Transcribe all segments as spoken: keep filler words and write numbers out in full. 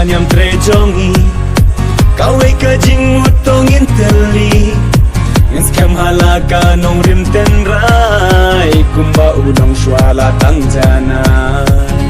Niam trei jong ngi, kawei ka jingmut to ngin tylli. Ngin skhem ha la ka nongrim tynrai, kumba u long shuwa la tang janai.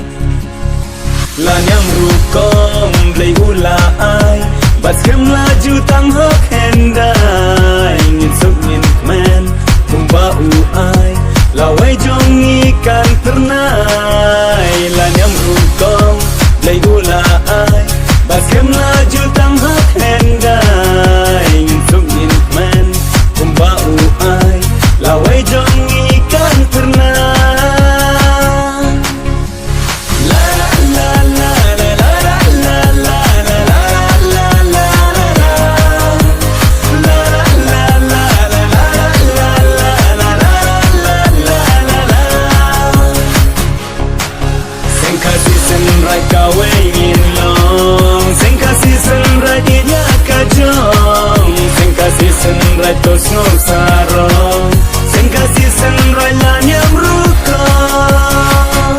La niam rukom Blei u la ai, bad skhem la ju tang hok hyndai. Ngin suk ngin kmen kumba u ai, lawei jong ngi kan tyrnai. La niam rukom Blei u la ai, bad skhem la ju tang hok hyndai. Ngin suk ngin kmen kumba u ai, lawei jong ngi kan tyrnai. Seng Khasi Seng Raij kawei ngin long. Seng Khasi Seng Raij ïa ka jong. Seng Khasi Seng Raij to sngew sarong. Seng Khasi Seng Raij la niam rukom.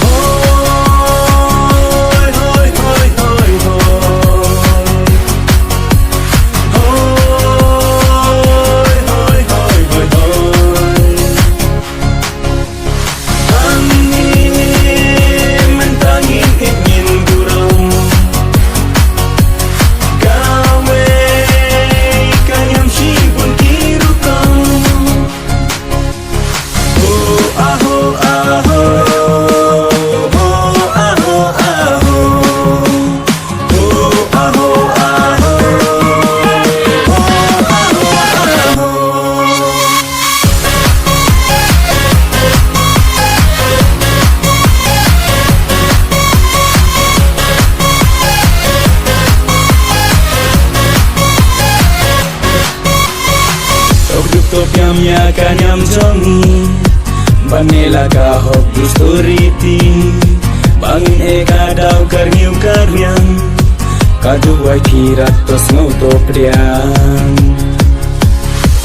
Hoi, hoi, hoi, hoi, hoi. Hoi, hoi, hoi, hoi, hoi. Ani mynta ngin ïeit ngin burom. Kawei ka niam shibun ki rukom. Tok duk to piam ïa ka niam jong ngi. Ban ïa la ka hok du sturiti. Bang e ka daw kar ngiu kar riang. Ka duwai kirat to sngew to pdiang.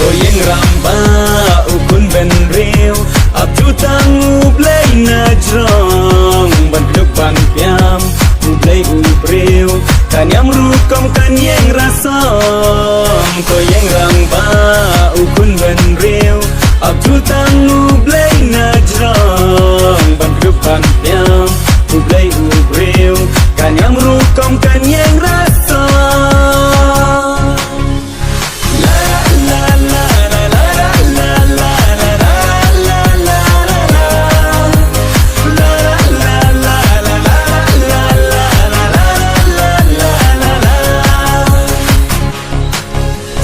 O ïeng rang ba u khun ben riew. Ap ju tang u Blei na jrong. Ban kduk ban piam. U Blei u briew. Ka niam rukom kan ïeng ra song. Ko ïeng rang ba u khun ben riew. Ap ju tang u Blei na jrong. Ban kduk ban piam u Blei u briew. Ka niam rukom kan ïeng ra song.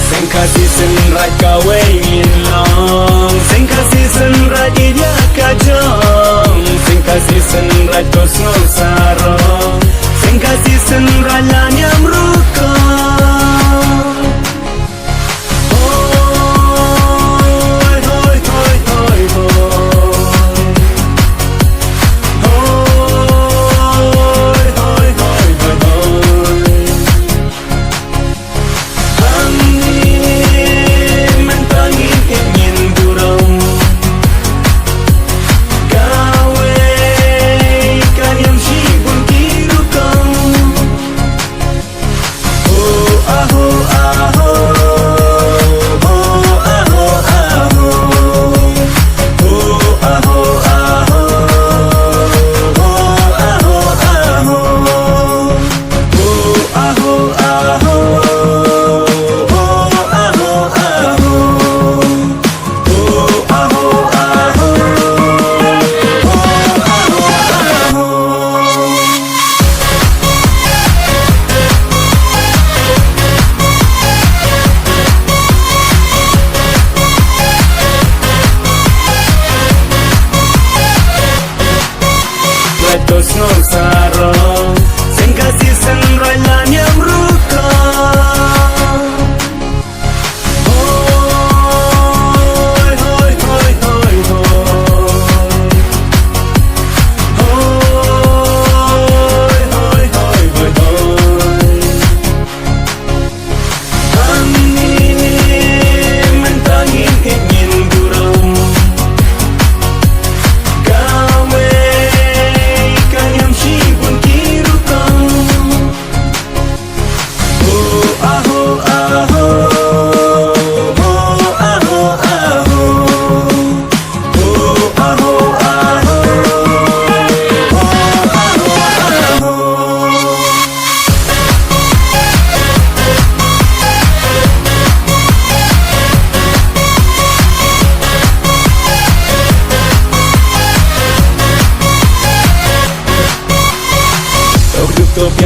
Seng Khasi Seng Raij kawei ngin long. Seng Khasi Seng Raij ïa ka jong. Seng Khasi Seng Raij to sngew sarong. Seng Khasi Seng Raij la niam rukom. Hoi, hoi, hoi, hoi, hoi. Hoi, hoi, hoi, hoi, hoi. Ani mynta ngin ïeit ngin burom. Kawei ka niam shibun ki rukom.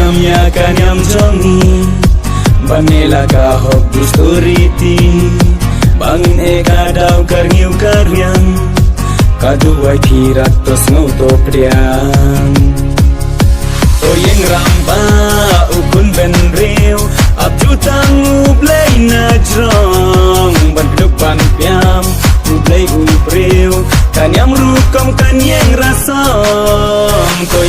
Ïa ka niam jong ngi ban ne la ka hok du sturiti. Ba ngin e ka daw ka rngiew ka riang, ka duwai phi rat to sngew to pdiang. To ïeng rang ba u khun ben riew, ap ju tang u Blei na jrong ban kduk ban piam. U Blei u briew, ka niam rukom ka nieng rasong. To